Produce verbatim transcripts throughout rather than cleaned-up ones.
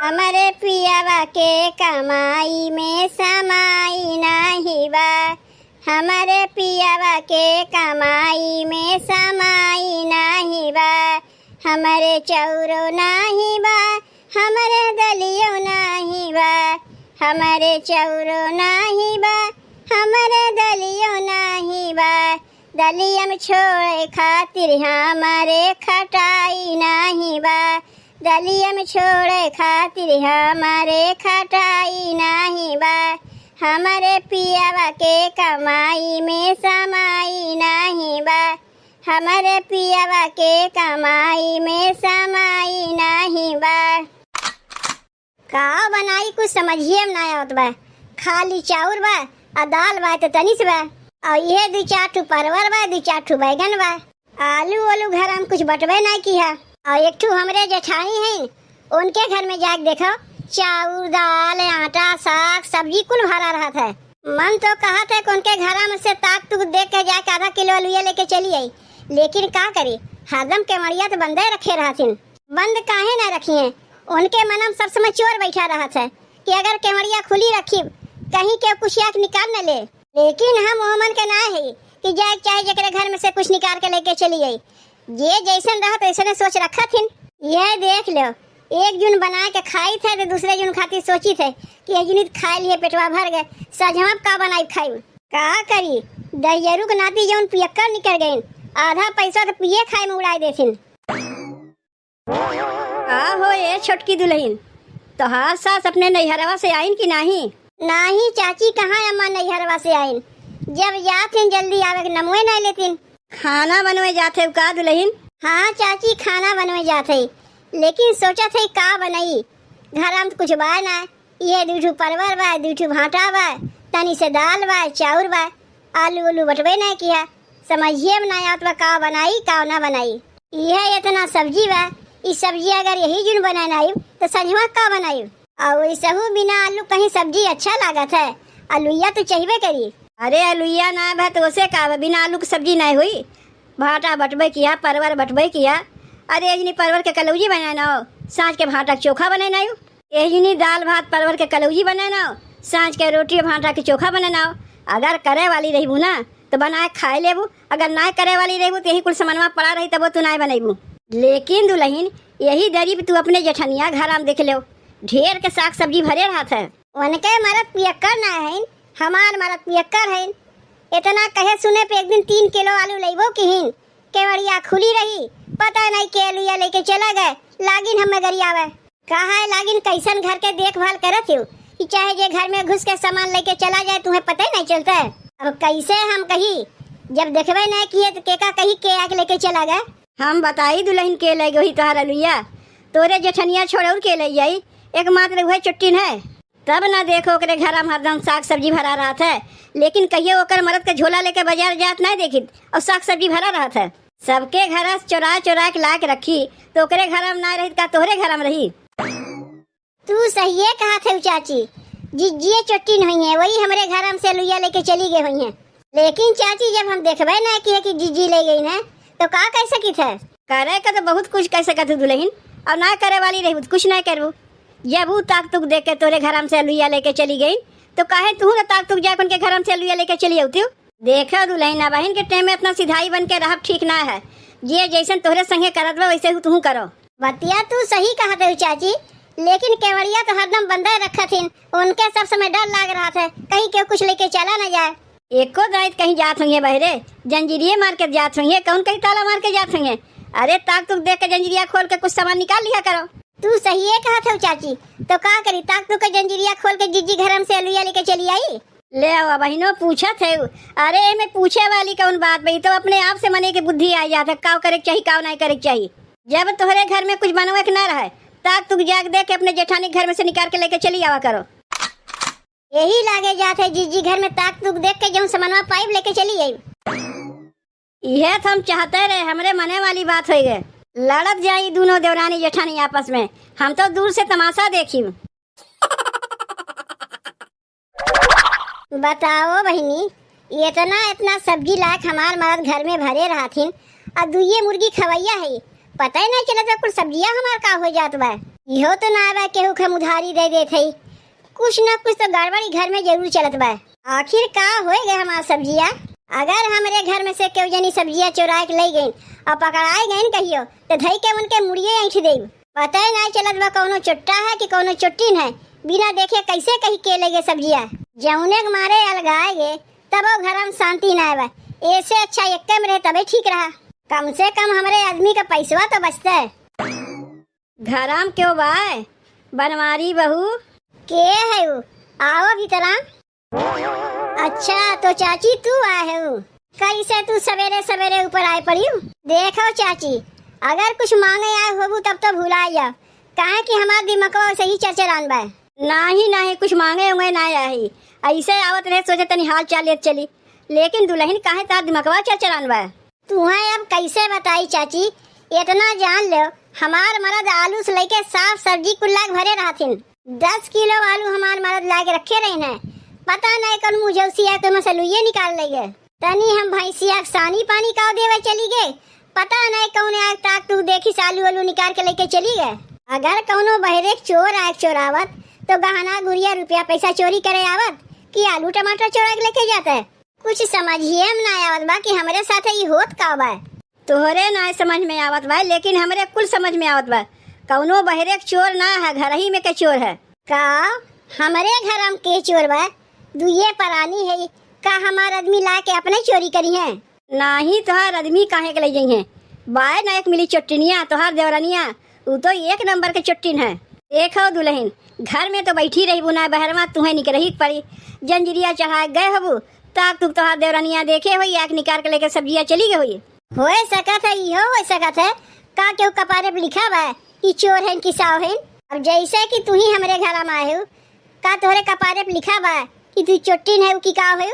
हमरे पियवा के कमाई में समाई नाही बा, हमरे पियवा के कमाई में समाई नाही बा, हमरे चौरो नाही बा, हमरे दलियो नाही बा, हमरे चौरो नाही बा, हमरे दलियो नाही बा, दलियम छोड़े खातिर हमरे खटाई नाही बा, दलियम छोड़े खातिर हमरे खटाई नाही बा, हमरे पियवा के कमाई में समाई नाही बा, हमरे पियवा के कमाई में समाई नाही बा। का बनाई, कुछ समझिए में ना आवत बा। खाली चाउर बा, आ दाल बा त तनिस बा, और इहे दू चार ठो परवर बा, दू चार ठो बैगन बा। आलू ओलू घर हम कुछ बटबे ना किहा। और एक ठो हमरे जेठानी हैं, उनके घर में जाके देखो, चाउर, दाल, आटा, साग, सब्जी कुल भरा रहत है। मन तो कहत है कि उनके घरा में से ताक तुक देख के जाके आधा किलो अलुइया लेके चली आई, लेकिन का करी, हरदम केवड़िया तो बंदे रखे रहथिन। बंद काहे ना रखिए, उनके मनम सब समय चोर बैठा रहत है कि अगर केवड़िया खुली रखी, कहीं के कुछ आके निकाल न ले। लेकिन हम ओमन के ना है कि जाए चाहे जेकरे घर में से कुछ निकाल के लेके चली आई। जे जैसन रहत वैसने सोच रखत हिन। यह देख लो, एक जुन बना के खाई थे तो दूसरे जुन खातिर सोची थे कि एक जुनित खाए लिए पेटवा भर गए, सझवा का बनाई खाई। का करी, दहियरू के नाती जौन पियक्कर निकल गइन, आधा पैसा तो पिए खाए में उड़ाई देथिन। का हो ए छोटकी दुलहिन, तोहार सास अपने नैहरवा से आइन कि नाही? नाही चाची, कहाँ अम्मा नैहरवा से आइन, जब जात हिन जल्दी आवे के नमवे नाही लेतिन। खाना बनवे जात है का दुलहिन? हाँ चाची, खाना बनवे जात है, लेकिन सोचत है का बनई, घरा में तो कुछ बाय ना, इहे दू ठो परवर बा, दू ठो भांटा बा, तनी से दाल बा, चाउर बा, आलू उलू बटबे ना किहा। समझिए में ना आवत बा का बनाई, का ना बनाई। इहे इतना सब्जी बा, ई सब्जी अगर यही जुन बनाए ना आइब, तो संझवा का बनाइब? और वैसहू बिना आलू कहीं सब्जी अच्छा लागत है, अलुइया तो चाहिए करी। अरे अलुइया ना बा तो ओसे का बा, बिना आलू के सब्जी ना हुई। भांटा बटबे किहा, परवर बटबे किहा। अरे एक जनी परवर के कलौजी बनाए ना हो, सांझ के भांटा के चोखा बनाए ना हो। एक जनी दाल भात परवर के कलौजी बनाए ना हो, सांझ के रोटी भांटा के चोखा बनाए ना हो। अगर करे वाली रहबू ना तो बनाए खाए लेबू, अगर ना करे वाली रहबू तो यही कुल समनवा पड़ा रही तबो तू ना बनैबू। लेकिन दुलहिन, यही दरी पे तू अपने जेठनिया घरा में देख लेव, ढेर के साग सब्जी भरे रहत है। उनके मरद पियक्कर ना है, हमार मरद पियक्कर है। इतना कहे सुने पे एक दिन तीन किलो आलू लेबो किहिन, केवड़िया खुली रही, पता नहीं के अलुइया लेके चला गए, लागिन हमें गरियावे। कहा है लागिन कैसन घर के देखभाल करत हो कि चाहे जे घर में घुस के सामान लेके चला जाए तुम्हें पता ही नहीं चलता है। अब कैसे हम कही, जब देखबे नहीं किए तो केका कही के आके लेके चला गए। हम बताई दुलहिन के ले गई तोहार अलुइया, तोरे जेठनिया छोड़ और के ले जाई, एकमात्र वह चुट्टिन है। तब ना देखो ओकरे घरा में हरदम साग सब्जी भरा रहत है, लेकिन कहियो ओकर मरद के झोला लेके बाजार जात ना देखित और साग सब्जी भरा रहत है। सबके घरा से चोरा चोरा के ला के रखी, तो ओकरे घरा में ना रही, का तोहरे घरा में रही? तू सहिए कहत है चाची, जिज्जिए चोट्टिन हुई है, वही हमरे घरा में से अलुइया लेके चली गई हुई है। लेकिन चाची, जब हम देखबे ना किए कि जिज्जी ले गई है, तो का कह सकित है? करे का तो बहुत कुछ कह सकत हूँ दुलहिन, और ना करे वाली रही तो कुछ ना करबू। जब ऊ ताक तुक देख के तोरे घरा में से अलुइया लेके चली गई, तो काहे तू ना ताक तुक जाके उनके घरा में से अलुइया लेके चली आउती? देखो दुलहिन, अबहिन के टाइम में इतना सिधाई बन के रहब ठीक ना है। जे जैसन तोहरे संगे करत बा वैसे हु तुहू करो। बतिया तू सही कहत हो चाची, लेकिन केवड़िया तो हरदम बंदे रखत हिन, उनके सब समय डर लाग रहत है कहीं केहू कुछ लेके चला न जाए। एको दाइत कहीं जात होइहे बहरे, जंजीरिये मार के जात होइहे, कौन कहीं ताला मार के जात होइहे? अरे ताक तुक देख के जंजीरिया खोल के कुछ सामान निकाल लिया करो। तू सहिए कहत हो चाची, तो का करी, ताक तुक के जंजीरिया खोल के जिज्जी घरम से अलुइया लेके चली आई। ले आवा बहिनो, पूछत है। अरे, एमे पूछे वाली कौन बात बा? ई तो अपने आप से मने के बुद्धि आ जात है, काव करे के चाही, काव नाहीं करे के चाही। जब तोहरे घर में कुछ बनवे के ना रहे, तब तू जाके देख के अपने जेठानी के घर में से निकाल के लेके चली आवा करो। यही लागे जात है जिज्जी घर में ताक तुक देख के जौन सामानवा पाइब लेके चली आइब। इहे तो हम चाहते रहे, हमरे मने वाली बात होइ गए। लड़त जाई दोनों देवरानी जेठानी आपस में, हम तो दूर से तमाशा देखी। बताओ बहिनी, इतना, इतना सब्जी लायक हमार मरद घर में भरे रहथिन, आ दुइये मुर्गी खवैया है, पता ही नहीं चलत बा कुल सब्जिया हमार का हो जात बा। इहो तो ना बा केहू के हम उधारी दे देत हई। कुछ ना कुछ तो गड़बड़ी घर में जरूर चलत बा। आखिर का होए गए हमार सब्जिया? अगर हमरे घर में से केहू जनी सब्जिया चोराए के ले गइन और पकड़ाए गइन कहियो, तो धई के उनके मुड़िए ऐंठ देब। पता ही नहीं चलत बा कौनो चोट्टा है कि कौनो चोट्टिन है। बिना देखे कैसे कही के ले गए सब्जिया? जौने के मारे अलगाए गए, तबो घर में शांति ना बा। ऐसे अच्छा एक्के में रहे तबे ठीक रहा। कम से कम हमरे आदमी का पैसवा तो बचते। घराम केहू बाय? बनवारी बहू? के है उ? आओ भीतरा। अच्छा, तो चाची तू आए है उ? कैसे तू सवेरे सवेरे ऊपर आए पड़ी? देखो चाची, अगर कुछ मांगे आए होबू तब तो भुला जाओ, काहे कि हमार दिमकवा सही चरचरान बा। नाही, नाही, कुछ मांगे उंगे ना आए ही। ऐसे आवत रहे, सोचे तनी हाल चाल लेत चली, लेकिन दुल्हन काहे तार दिमकवा चरचरान बा? तुहें अब कैसे बताई चाची, इतना जान लो, हमार मरद आलू से लेके साफ सब्जी कुल लाग भरे रहथिन। दस किलो आलू हमार मरद लाग रखे रहिन है। पता नहीं कौन मुझौसी आके मसलुइये निकाल ले गए। तनी हम भैंसिया के सानी पानी काव देवे चली गए, पता नहीं कौन आग ताक तू देखी से आलू आलू निकाल के लेके चली गए। अगर कौनो बहरे के चोर आए चोरावत तो गहना गुरिया रुपया पैसा चोरी करे आवत कि आलू टमाटर चोरा के लेके जाते? कुछ समझिए में ना आवत बा कि हमरे साथे ई होत का बा। तोहरे ना समझ में आवत बा, लेकिन हमरे कुल समझ में आवत बा। कौनो बहरे के चोर ना है, घर ही में के चोर है। का हमरे घर में के चोर बा? दुइये परानी है, का हमार आदमी ला के अपने चोरी करी है? नाही, तोहार आदमी काहे के ले जइहें? बाय ना एक मिली चोट्टिनिया, तोहार देवरनिया, उ तो एक नंबर के चोट्टिन है। देखो दुल्हन, घर में तो बैठी रहिबू ना, बहरवा तुहें निकरही के पड़ी। जंजीरिया चढ़ाए गए होबू, ताक तुक तोहार देवरनिया देखे होई, आँख निकार के लेके सब्जिया चली गई होई। होए सकत है, इहो होए सकत है। का केहू कपारे पे लिखा बा कि चोर हैं कि साव हैं? अब जैसे कि तू ही हमरे घर में आए हो, का तोहरे कपारे पे लिखा बा कि तू चोट्टिन है कि का हो?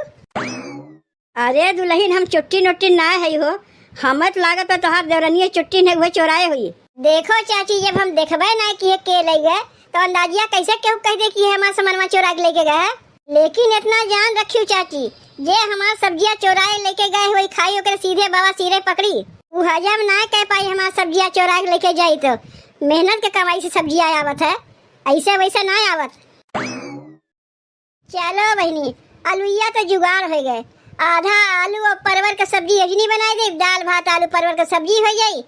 अरे दुल्हन, हम चोट्टिन ओट्टिन ना है हो, हमें तो लागत बा तोहार देवरनिया चोट्टिन है, उहे चोराए होई। देखो चाची, जब हम देखबे ना कि ये के ले गए, तो अंदाजिया कैसे केहू कह दे कि ये हमार सामानवा चोरा के लेके गए है? लेकिन इतना जान रखियो चाची, जे हमार सब्जिया चोराए लेके गए होई खाई, ओकरे सीधे बाबा सिरे पकड़ी। उ हजम ना कह पाई हमार सब्जिया चोरा के लेके जाई, तो मेहनत के कमाई से सब्जिया आवत है, ऐसे वैसे ना आवत। चलो बहिनी, अलुइया तो जुगाड़ हो गए। आधा आलू और परवर के सब्जी यजनी बनाई देब, दाल भात आलू परवर के सब्जी हो जाई।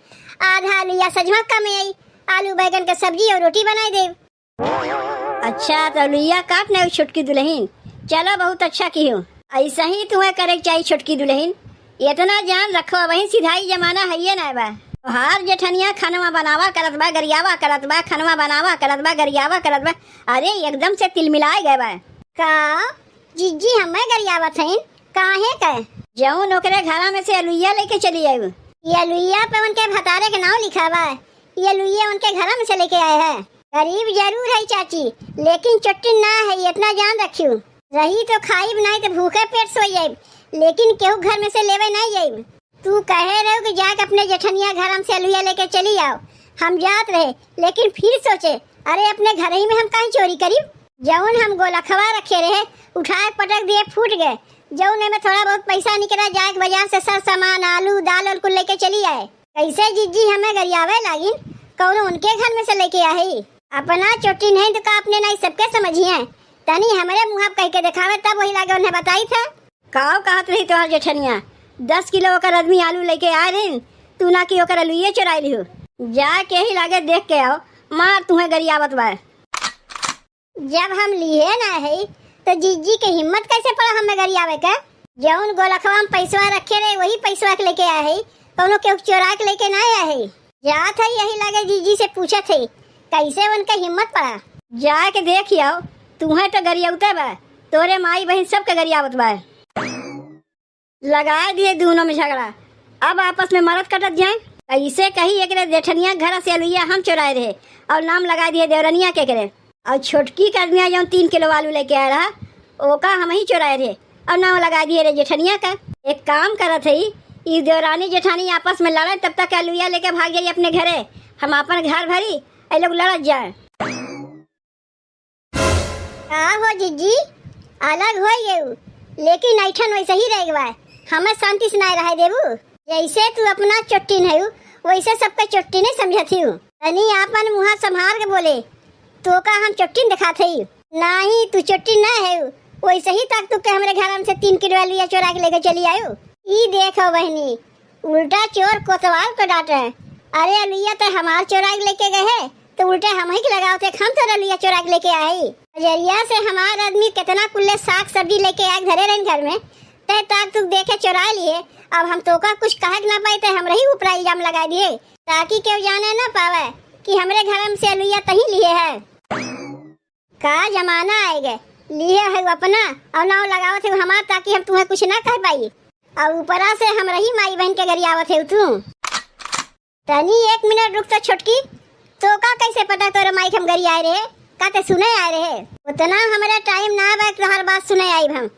आधा अलुइया सजमा कम आई, आलू बैगन के सब्जी और रोटी बनाई देब। अच्छा, तो अलुइया काट ना छोटकी दुल्हन। चलो, बहुत अच्छा की हो। ऐसा ही तुम्हें करे के चाहिए छोटकी दुल्हन। इतना जान रखो, वही सिधाई जमाना है ये ना बा। तोहार जेठनिया खनवा बनावा करत बा, गरियावा करत बा, खनवा बनावा करत बा, गरियावा करत बा। अरे एकदम से तिलमिलाए गए बा। का जिज्जी हमें गरियावत हईन? काहे के? जौन ओकरे घरा में से अलुइया लेके चली आयु। ये अलुइया पे उनके भतारे के नाव लिखा बा। ये अलुइया उनके घरा में से लेके आए है। गरीब जरूर है चाची, लेकिन चोट्टिन ना है, इतना जान रखियो। रही तो खाइब, नहीं तो भूखे पेट सोई जाइब, लेकिन केहू घर में से लेवे नहीं जाइब। तू कहे रहो कि जाके अपने जेठनिया घर में से अलुइया लेके चली आओ। हम जात रहे, लेकिन फिर सोचे, अरे अपने घर ही में हम काहे चोरी करीब? जौन हम गोलखवा रखे रहे, उठाए पटक दिए, फूट गए। जौन एमे थोड़ा बहुत पैसा निकला, जाके बाजार से सर सामान, आलू, दाल, उल कुल लेके चली आए। कैसे जिज्जी हमें गरियावे लागिन, कौनो उनके घर में से लेके आए? अपना चोट्टिन है तो का अपने नाई सबके समझिए? तनी हमरे मुँह कह के देखावे, तब वही लागे उन्हें बताई था। काव कहत रही तोहर जेठनिया, दस किलो ओकर आदमी आलू लेके आए रही, तू ना कि ओकर अलुइये चुराई लिहो। जा के ही लागे देख के आओ, मार तुहें गरियावत बा। जब हम लिहे ना है, तो जिज्जी के हिम्मत कैसे पड़ा हमें गरियावे के? जौन गोलखवा में पैसवा रखे रहे, वही पैसवा के लेके आए है, कौनो केहू चोरा के लेके ना आए है। जात है यही लगे जिज्जी से पूछत है, कैसे उनके हिम्मत पड़ा। जाके देख आओ, तुहें तो गरियौते बा, तोरे माई बहन सबके गरियावत बा। लगाए दिए दोनों में झगड़ा, अब आपस में मरत कटत जाए। कैसे कही एकरे जेठनिया घर से अलुइया हम चुराए रहे और नाम लगा दिए देवरनिया के करे। और छोटकी के आदमिया जौन तीन किलो आलू लेके आए रहा, ओका हम ही चुराए रहे और नाम लगा दिए रे जेठनिया का। एक काम करत है, ई देवरानी जेठानी आपस में लड़े, तब तक अलुइया लेके भाग जाई अपने घरे। हम अपन घर भरी, ए लोग लड़त जाए। का हो जिज्जी, अलग हो गयू, लेकिन ऐठन वैसे ही रह गवा। हमें शांति से ना रह देबू। जैसे तू अपना चोट्टिन है, वैसे सबके चोट्टिन समझत हूँ। तनी आपन मुँह संभार के बोले, तोका हम चोट्टिन देखात हई। नाही, तू चोट्टिन ना है, वैसे ही ताक तुक के हमरे घर में से तीन किलो अलुइया चोरा के लेके चली आयो। ई देखो बहिनी, उल्टा चोर कोतवाल को डांटे। अरे अलुइया तो हमार चोरा के लेके गए है, तो उल्टे हम ही के लगावत है, हम तो अलुइया चोरा के लेके आए। बजरिया से हमार आदमी कितना कुल्ले साग सब्जी लेके आए धरे रहन घर में, तय ताक तुक देखे चोरा लिए। अब हम तोका कुछ कहे के ना पाई, तय हमरे ही ऊपर इल्जाम लगा दिए, ताकि केहू जाने ना पावे कि हमरे घर में से अलुइया तही लिए है। का जमाना आए गए, लिए है अपना और नाव लगावत है हमार, ताकि हम तुम्हें कुछ ना कह पाई। और ऊपरा से हमरे ही माई बहन के गरियावत है तू। तनी एक मिनट रुक तो छोटकी, तोका कैसे पता तोरे माई के हम गरियाए रहे, का ते सुने आए रहे? उतना हमरे टाइम ना बा कि तोहार बात सुने आइब हम।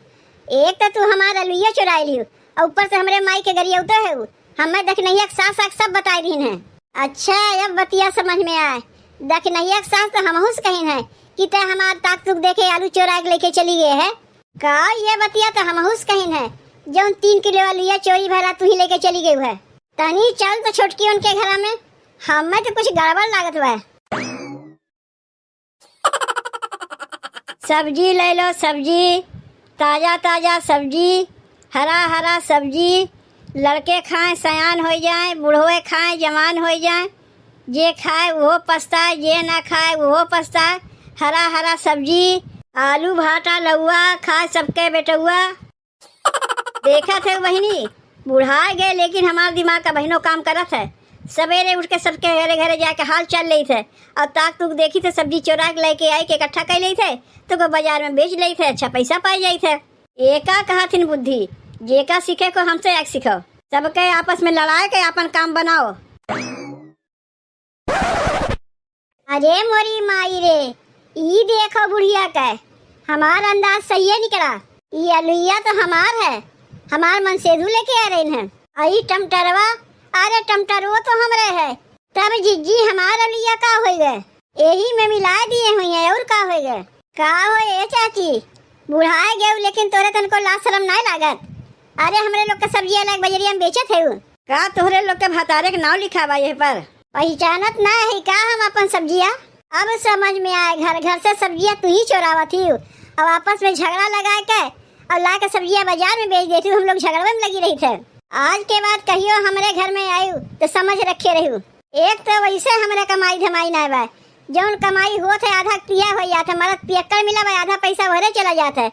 एक तो तू हमार अलुइया चुराई लियो और ऊपर से हमरे माई के गरियावत है। हमें दखनैया के सास आके सब बताई दीन है। अच्छा, अब बतिया समझ में आए। दखनैया के सास तो हमहू से कहिन है कि ते हमार ताक तुक देखे आलू चोरा के लेके चली गए है। का ये बतिया तो हमहू से कहिन है, जौन तीन किलो अलुइया चोरी भरा तू ही लेके चली गई है। तनी चल तो छोटकी उनके घरा में, हमें तो कुछ गड़बड़ लागत बा। सब्जी ले लो, सब्जी, ताजा ताजा सब्जी, हरा हरा सब्जी, लड़के खाएं सयान होइ जाएं, बुढ़वे खाएं जवान होइ जाएं, जे खाए उहो पछताए, जे ना खाए उहो पछताए। हरा हरा सब्जी, आलू भाटा लउआ, खाए सबके बेटउआ। देखत है बहिनी, बुढ़ाए गए लेकिन हमार दिमाग का बहिनो काम करत है। सवेरे उठ के सबके घरे घरे जाके हाल चाल लेत है और ताक तुक देखी थे, सब्जी चोरा के लेके आई के इकट्ठा कर लेत है, तो को बाजार में बेच लेत है, अच्छा पैसा पाई जाइत है। एका कहत हिन बुद्धि, जेका सीखे को हमसे आके सीखो, सबके आपस में लड़ाए के आपन काम बनाओ। अरे मोरी माई रे, ई देखो बुढ़िया के, हमार अंदाज सहिए निकला। ई अलुइया तो हमार है, हमार मनसेधू लेके आ रहे हैं। अई टमटरवा, अरे टमटरवो तो हमरे है। तब जिज्जी हमार अलुइया का होइ गए? एही में मिला दिए हुई है और का होइ गए? का हो ए चाची, बुढ़ाए गए लेकिन तोरे तनको लाज शरम नाय लागत? अरे हमरे लोग के सब्जिया लाग बजरिया में बेचत है। का तोहरे लोग के भतारे के नाव लिखा बा एह पर? पहिचानत ना है का हम अपन सब्जिया? अब समझ में आए, घर घर से सब्जिया तू ही चोरावत ही। अब आपस में झगड़ा लगा के और ला के सब्जिया बाजार में बेच देती, हम लोग झगड़वे में लगी रही थे। आज के बाद कहियो हमरे घर में आयु तो समझ रखे रहू। एक तो वैसे हमरे कमाई धमाई ना बा, जौन कमाई होत है आधा पिया हो जात है, मरद पियक्कड़ मिला बा, आधा पैसा ओहरे चला जात है।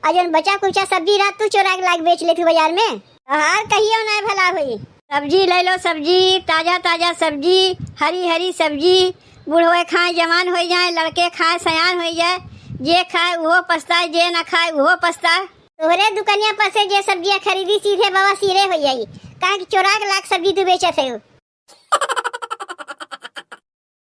आ जौन बचा कुचा सब्जी रहत, तू चोरा के लाके बेच लेत हू बाजार में, तोहार कहियो नाय भला होई। सब्जी ले लो, सब्जी, ताजा ताजा सब्जी, हरी हरी सब्जी। बुढ़वे खाए जवान होइ जाए, लड़के खाए सयान होइ जाए, जे खाए उहो पछताए, जे ना खाए उहो पछताए। तोहरे दुकनिया पर से जे सब्जिया खरीदी सीधे बवासीरे होइ जाई, काहे कि चोरा के लाके सब्जी तू बेचत है।